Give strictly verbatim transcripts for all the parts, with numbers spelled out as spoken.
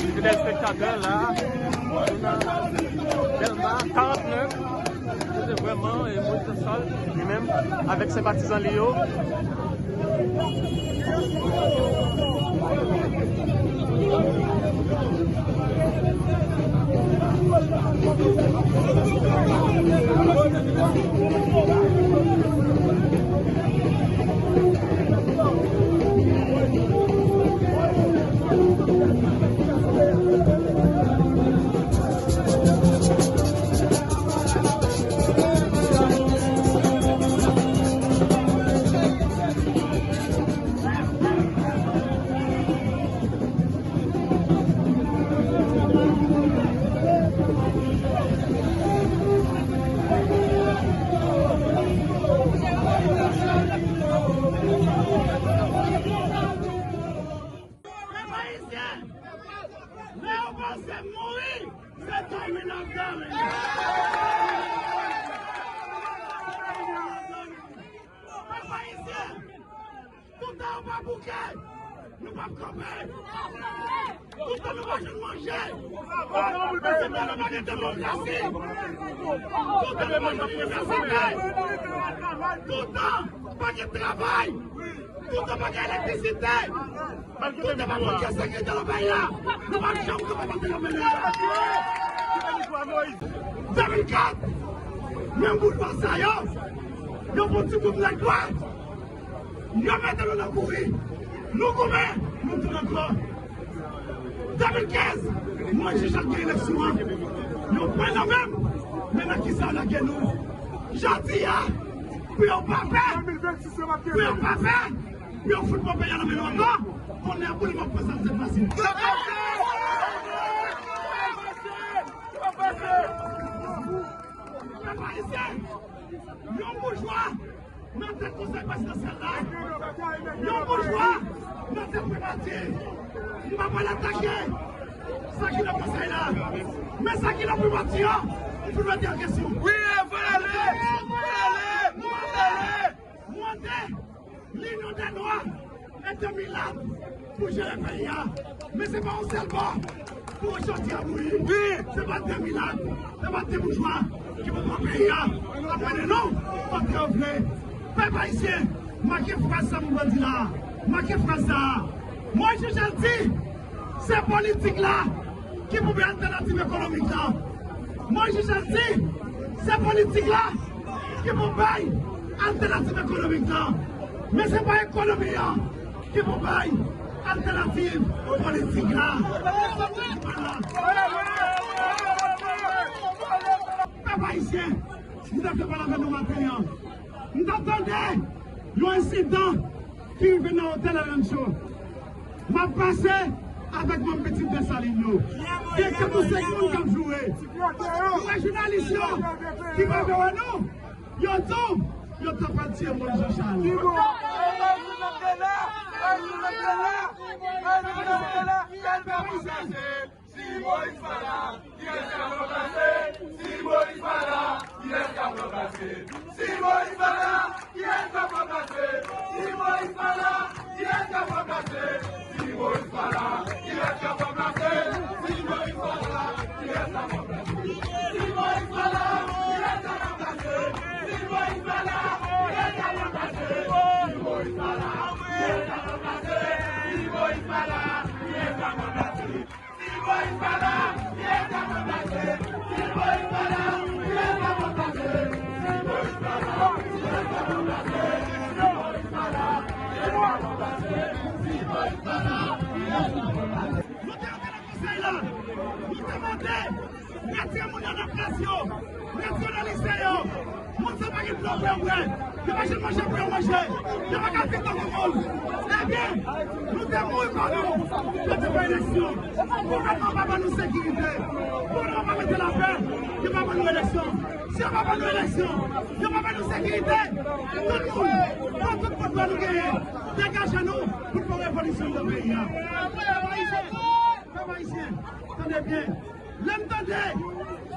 Fidèl espektatè la, nou nan Dèlma karant nèf, kote vrèman, e, Moïse Jean Charles, li menm, avèk senpatizan li yo, Pèp ayisyen, lè yo panse m mouri, se Tommy Love Tommy. Pèp ayisyen, toutan yo pa bouke, nou p ap kanpe. Toutan nou pa jwenn manje, se pandan pa gen demokrasi. Toutan nou pa jwenn inivèsite. Toutan pa gen travay. Toutan pa gen elektrisite. Toutan pa gen sekirite nan peyi a. Nou p ap janm kanpe pandan yo mennen. De mil kat, menm boujwa sa yo, yo pran ti gwoup nèg dwat. Yo mete nou nan kouri. Nou goumen, nou tounen ankò. De mil kenz, Moïse Jean Charles gen eleksyon an. Yo pran nan men m, men nan kisa yo lage nou. Jodi a, pou yo pa pè, pou yo pa pè, pou yo fout pran peyi a nan men nou ankò, konnen pou li m ap pran sa sèt fwa si. Pèp ayisyen, yon boujwa nan tèt konsèy prezidansyèl la, yon boujwa nan tèt primati. M pa pral atake sa ki nan konsèy la, men sa ki nan primati an, m fin mete an kesyon. Wi, e fò l ale, fò l ale, fò l ale. Mande Linyon dè Nwa e dè Milat pou jere peyi a. Men se pa yon sèl bò pou jodi a bouyi. Wi. Se pa de milat, se pa de boujwa ki pou pran peyi a. Ap mennen nou kote yo vle. Pèp ayisyen, make fraz sa m pral di la a. Make fraz sa a. Moïse Jean Charles di, se politik la ki pou bay altènativ ekonomik la. Moïse Jean Charles di, se politik la ki pou bay altènativ ekonomik la. Men se pa ekonomi an ki pou bay altènativ politik la. Pèp ayisyen, m ta fè pale avè nou maten an. M ta tande yon ensidan ki rive nan otèl Alancho. M ap pase avèk manm pitit Desalin yo. Gen kat ou senk moun k ap joure. Nou wè jounalis yo ki pa vle wè nou. Yo di w yo t ap pral tiye Moïse Jean Charles. Si Moïse pa la, kiyès k ap ranplase? Si Moïse pa la, kiyès k ap ranplase? Si Moïse pa la, kiyès k ap ranplase? Si Moïse pa la, kiyès k ap ranplase? Si Moïse pa la, kiyès k ap ranplase? Si Moïse pa la, kiyès k ap ranplase? Si Moïse pa la, kiyès k ap ranplase? Si Moïse pa la, kiyès k ap ranplase? Si Moïse pa la, kiyès k ap ranplase? Si Moïse pa la, kiyès k ap ranplase? Nou te antre nan konsèy la, nou te mande retire moun yo nan plas yo, retire yo nan lise yo. Moun sa pa gen dlo pou yo bwè. Yo pa jwenn manje pou yo manje. Yo pa ka viv tankou moun. Ebyen, nou te mouri kò nou. Yo te fè eleksyon. Gouvènman pa ban nou sekirite. Gouvènman pa mete lapè. Yo pa ban nou eleksyon. Si yo pa ban nou eleksyon, yo pa ban nou sekirite. Tout moun, pran tout pouvwa nou genyen. Degaje nou pou n fè revolisyon nan peyi a. Pèp ayisyen, tande byen. Lè m tande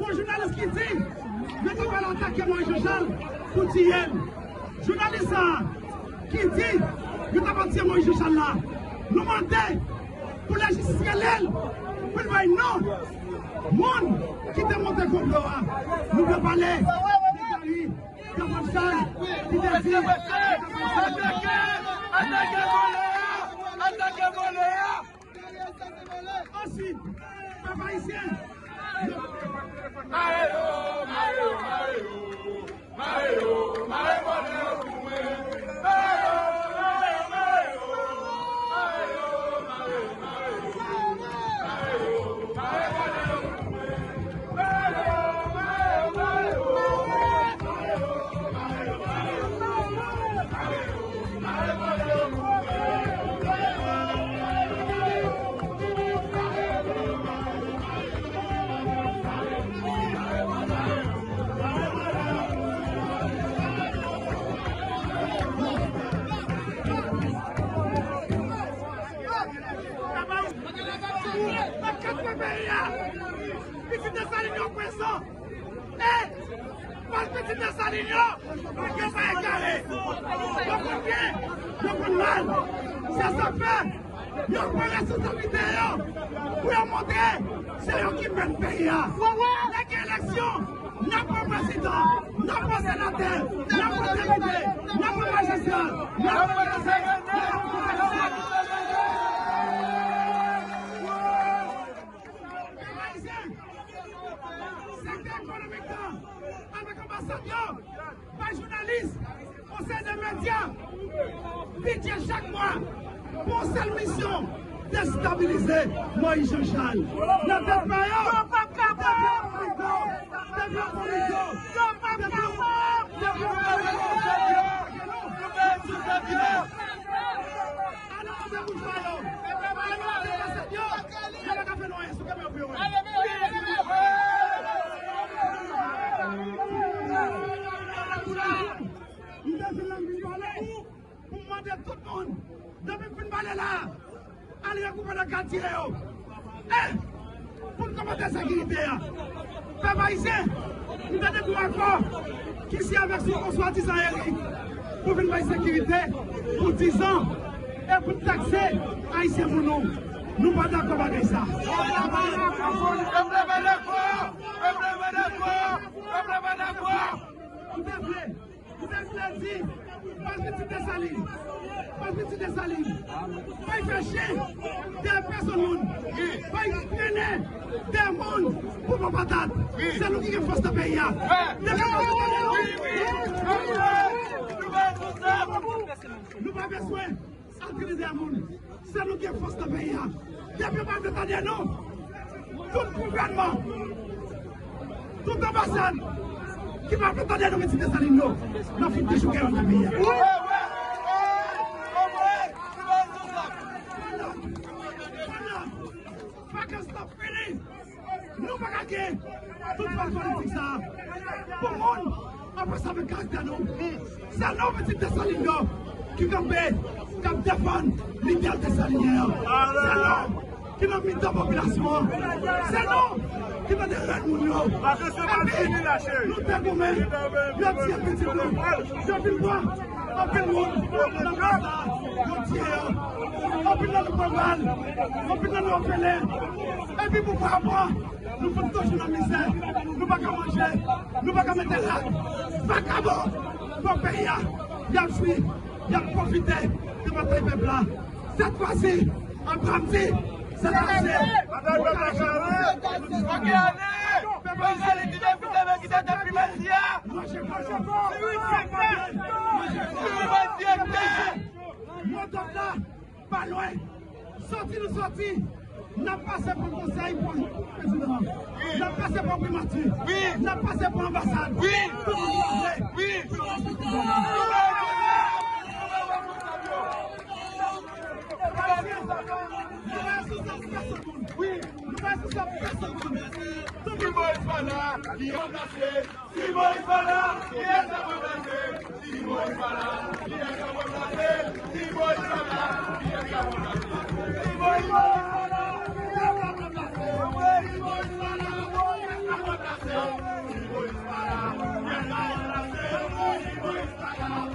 yon jounalis ki di yo ta pral atake Moïse Jean Charles pou tiye l. Jounalis sa a ki di yo ta pral tiye Moïse Jean Charles la, nou mande Pou lajistis rele l, pou l bay non moun ki te monte konplo a. Nou vle pale de Gary, de Pascal, ki te di, atake, atake vòlè a, atake vòlè a. Osi, pèp ayisyen, mare yo, mare yo, mare yo. Pitit Desalin yo prezan. E, pal pitit Desalin yo, yo pa egare. Yo konn byen, yo konn mal. Se sa k fè, yo pran responsablite yo pou yo montre se yo ki mèt peyi a. Lè gen eleksyon, n ap pran prezidan, n ap pran senatè, n ap pran depite, n ap pran majistra, n ap pran gouvènè, n ap pran gouvènè. Pèp ayisyen, sektè ekonomik la, avèk anbasad yo, bay jounalis, konsèy de medya, bidjè chak mwa, pou yon sèl misyon, destabilize Moïse Jean Charles. Nan tèt pa yo, depi yo pran mikwo, depi yo pran mikwo, depi yo, depi yo pran mikwo, depi yo pran mikwo, ale mande boujwa yo, ale mande anbasad yo, yo pa ka fè nou anyen sou kemen yo pou yo wè. M te vin la, m vin pale pou m mande tout moun, depi m fin pale la, al rekoupe nan katye yo. E, pou n kòmante sekirite a. Pèp ayisyen, m tande gon akò ki siyen avèk sou yon swadizan Eric pou vin bay sekirite pou dizan e pou n takse ayisyen pou nou. Nou pa dakò bagay sa. Pèp la pa dakò! Pèp la pa dakò! Pèp la pa dakò! M te vle M te vle di, pa pitit Desalin, pa pitit Desalin, pa y fè chen dèyè pèsonn moun, pa y trennen dèyè moun pou pran patat. Se nou ki gen fòs nan peyi a. Depi nou pa tande nou, nou pa bezwen al trennen dèyè moun. Se nou gen fòs nan peyi a. Depi yo pa vle tande nou, tout gouvènman, tout anbasad ki pa vle tande nou, pitit Desalin yo, n ap fin dechouke yo nan peyi a. Pandan, pandan vakans la ap fini, nou pa ka gen tout fòs politik sa a pou moun ap resevwa karaktè nou. Se nou, pitit Desalin yo, ki kanpe, k ap defann lidè desalinyen an. Se nou ki nan mitan popilasyon an. Se nou ki tande rèl moun yo. Epi, nou te goumen, yo tiye pitit nou. Yo vin pran anpil moun nan kay sa, yo tiye yo. Anpil nan nou pran bal, anpil nan nou opele. Epi pou pran pran, nou fout toujou nan mizè. Nou pa ka manje, nou pa ka mete rad. Vakabon, bon peyi a, y ap jwi, y ap pwofite de batay pèp la. Sèt fwa si, an Bramdi, sèt fwa si. Batay pèp la chale. Pèp la chale, ki te fout avè ki te depi mèsi a. Manje kòchon. Manje kòchon. Manje kòchon. Mwen dòk la. Pa lwen. Soti nou soti, n ap pase pran konsèy pou prezidan an. N ap pase pran primati. N ap pase pran anbasad. Tout moun ki pa vle. Nou pa responsab pèsonn moun. Nou pa responsab pèsonn moun. Tout moun. Si Moïse pa la, kiyès k ap ranplase? Si Moïse pa la, kiyès k ap ranplase? Si Moïse pa la, kiyès k ap ranplase? Si Moïse pa la, kiyès k ap ranplase? Si Moïse pa la, kiyès k ap ranplase? Si Moïse pa la, kiyès k ap ranplase? Si Moïse pa la,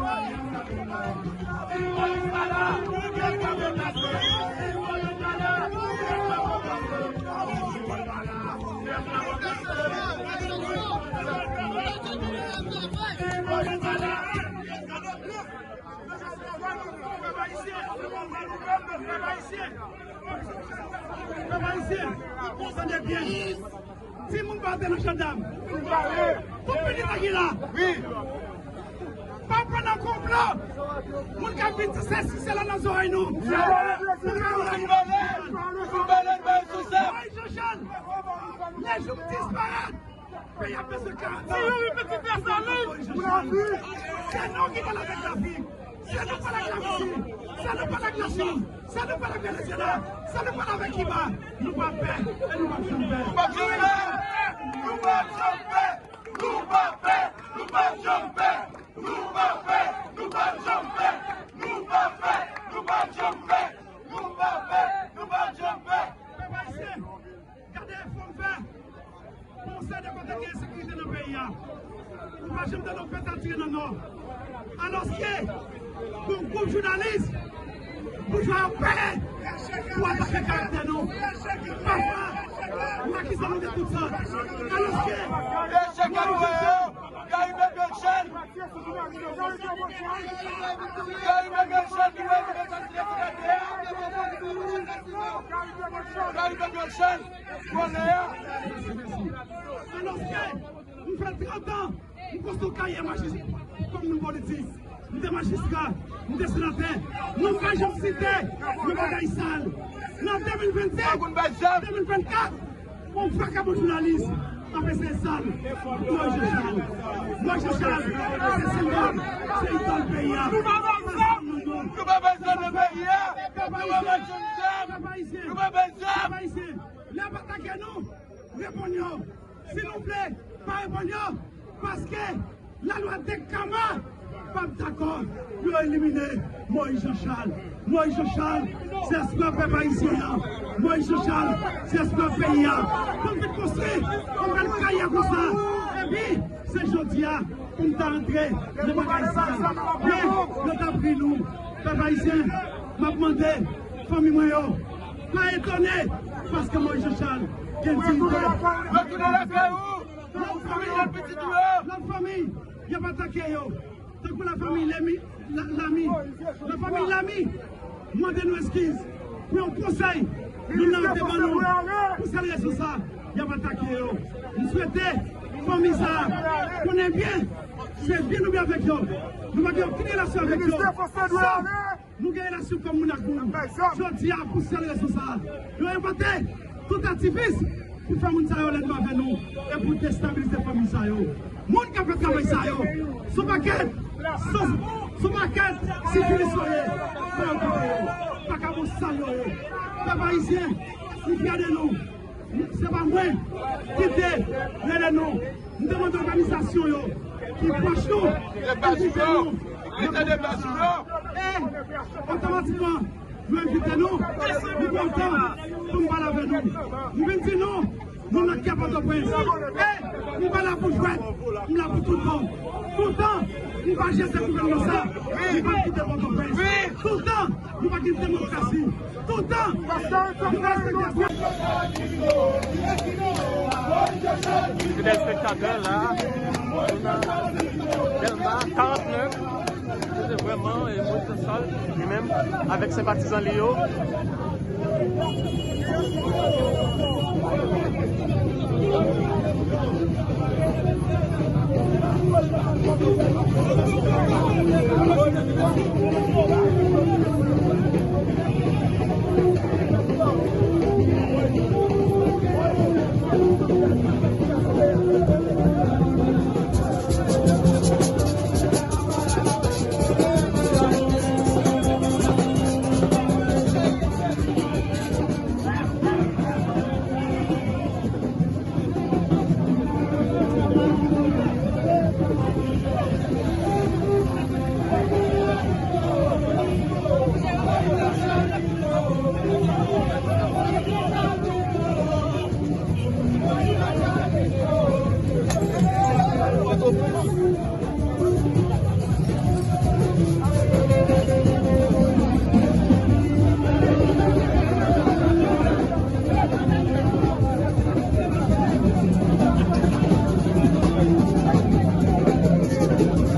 kiyès k ap ranplase? Si Moïse pa la, kiyès k ap ranplase? Si Moïse pa la, Pèp ayisyen, pèp ayisyen, pèp ayisyen, tande byen. Timoun pa antre nan jandam. Tout pitit ki la. Pa pran nan konplo. Moun k ap vin sèche sèl la nan zòrèy nou. Nou bale bal sou sa. Moyiz Jan Chal, lè jou m disparèt, peyi a bezwen garanti. Ti Youri, Pitit Desalin. Se nou ki pral avèk Lavi. Se nou pral avèk Larisi. Se nou pral avèk Lachin. Se nou pral avèk Venezyela. Se nou pral avèk Kiba. Nou p ap pè e nou p ap janm pè. Nou p ap janm pè. Nou p ap pè. Nou p ap janm pè. Nou p ap pè. Nou p ap janm pè. Nou p ap pè. Nou p ap janm pè. Nou p ap pè. Nou p ap janm pè. Pèp ayisyen, gade efò m fè pou w sède kote gen ensekirite nan peyi a. Ou pa janm tande yon pèt ap tire nan Nò. Alòske, gon gwoup jounalis, boujwa yo peye pou atake karaktè nou. Pafwa, nou akize nou de tout sa. Alòske, Gary Meganchel! Gary Meganchel ki wè Meganchel ki wè Meganchel. Gary Meganchel, vòlè a. Alòske, m fè trant an, m konstwi yon karyè majis-, kòm moun politik. M te majistra, m te senatè. Non m pa janm site nan bagay sal. Nan de mil vennsenk, de mil vennkat, yon vakabon jounalis ap eseye sal Moyiz Jan Chal. Moyiz Jan Chal, se senbòl, se idòl peyi a. Nou pa bay zam nan peyi a. Nou pa bay zam. Nou pa bay zam. Nou pa bay zam. Lè y ap atake nou, reponn yo. Si nou vle, pa reponn yo. Paske lalwa de kama p ap dakò pou yo elimine Moyiz Jan Chal. Moyiz Jan Chal, se espwa pèp ayisyen an. Moyiz Jan Chal, se espwa peyi a. Pou n vin konstwi, pou n vin karyè konsa. Epi, se jodi a pou n ta antre nan bagay sa. Men, yo t ap ri nou. Pèp ayisyen, m ap mande fanmi mwen yo, pa etone, paske Moyiz Jan Chal gen diyite. Retounen lakay ou! Lòt fanmi, lòt fanmi, y ap atake yo. Tankou lafanmi Lemi, la, Lami. Lafanmi Lami mande nou eskiz pou yon konsèy nou nan te ban nou. Pou sèl rezon sa, y ap atake yo. M swete fanmi sa a konnen byen, se byen nou byen avèk yo. Nou pa gen okenn relasyon avèk yo. Sòf Nou gen relasyon kòm moun ak moun. Jodi a, pou sèl rezon sa a, yo envante tout atifis pou fè moun sa yo lènmi avè nou e pou destabilize fanmi sa yo. Moun k ap fè travay sa yo, se yon pakèt, se, se yon pakèt sifilis yo ye. Fè yo kite yo. Vakabon sal yo ye. Pèp ayisyen, nou fyè de nou. Se pa mwen ki te rele nou. M te mande òganizasyon yo ki pwòch nou envite nou nan konferans sa a. E otomatikman, yo envite nou. Nou kontan pou n pale avè nou. M vin di nou, nou nan kè Pòtoprens. E m pa la pou jwèt, m la pou tout bon. Toutan, m pa jete gouvènman sa, m pa kite Pòtoprens. Toutan, nou pa gen demokrasi. Toutan, nou pa respekte dwa. Fidèl espektatè la, nou nan Dèlma karant nèf, kote vrèman, e, Moyiz Jan Chal, li menm, avèk senpatizan li yo,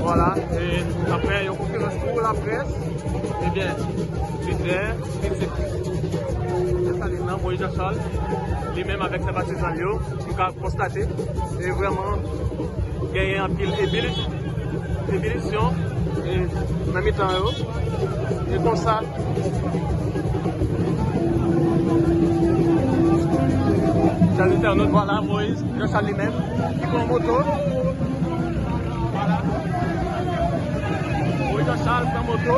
Vwala, e apre yon konferans pou laprès, Ebyen, lidè pitit Desalin nan, Moïse Jean Charles, li menm avèk senpatizan l yo, nou ka konstate, e vrèman genyen anpil ebili-, ebilisyon e nan mitan yo. E konsa, chè entènot, vwala Moïse Jean Charles li menm ki pran moto. Vwala. Moïse Jean Charles pran moto.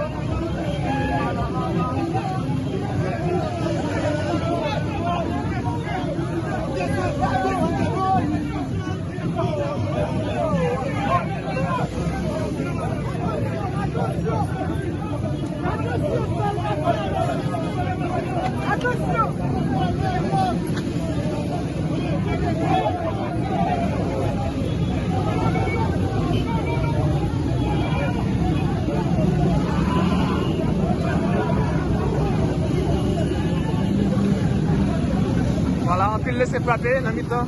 Vwala, anpil lese frape nan mitan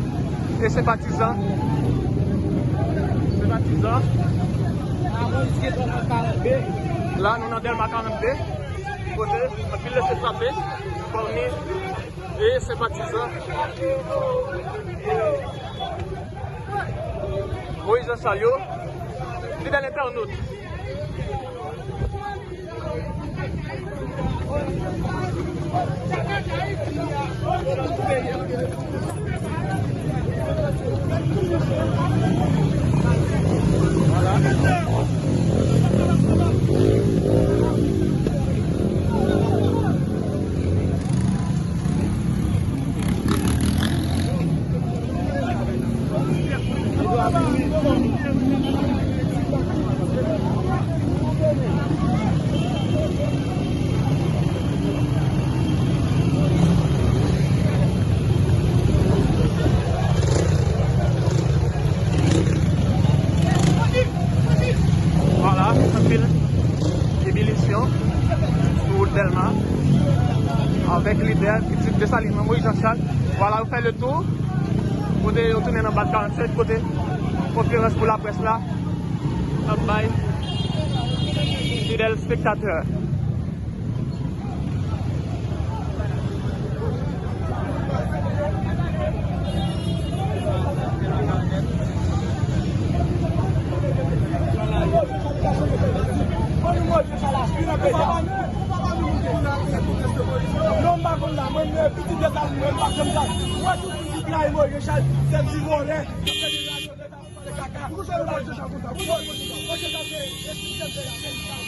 e senpatizan. Senpatizan. La, nou nan Dèlma karannde, kote anpil lese frape pami e senpatizan Moïse Jean Charles yo, fidèl entènot. Vwala, anpil ebilisyon sou wout Dèlma avèk lidè pitit Desalin nan, Moïse Jean Charles. Vwala, yo fè le tou. Kote yo tounen nan bak karannsèt, kote konferans pou laprès la ap bay fidèl espektatè. Non, m pa konn la. Mwen, mwen, pitit Desalin, mwen, m pa konn sa. Mwen, tout moun ki trayi Moïse Jean Charles, se ti vòlè. Pale kaka. Poukisa yo pale Jean Charles konsa? Poukisa yo pale konsa? Paske sa se, se sistèm de la.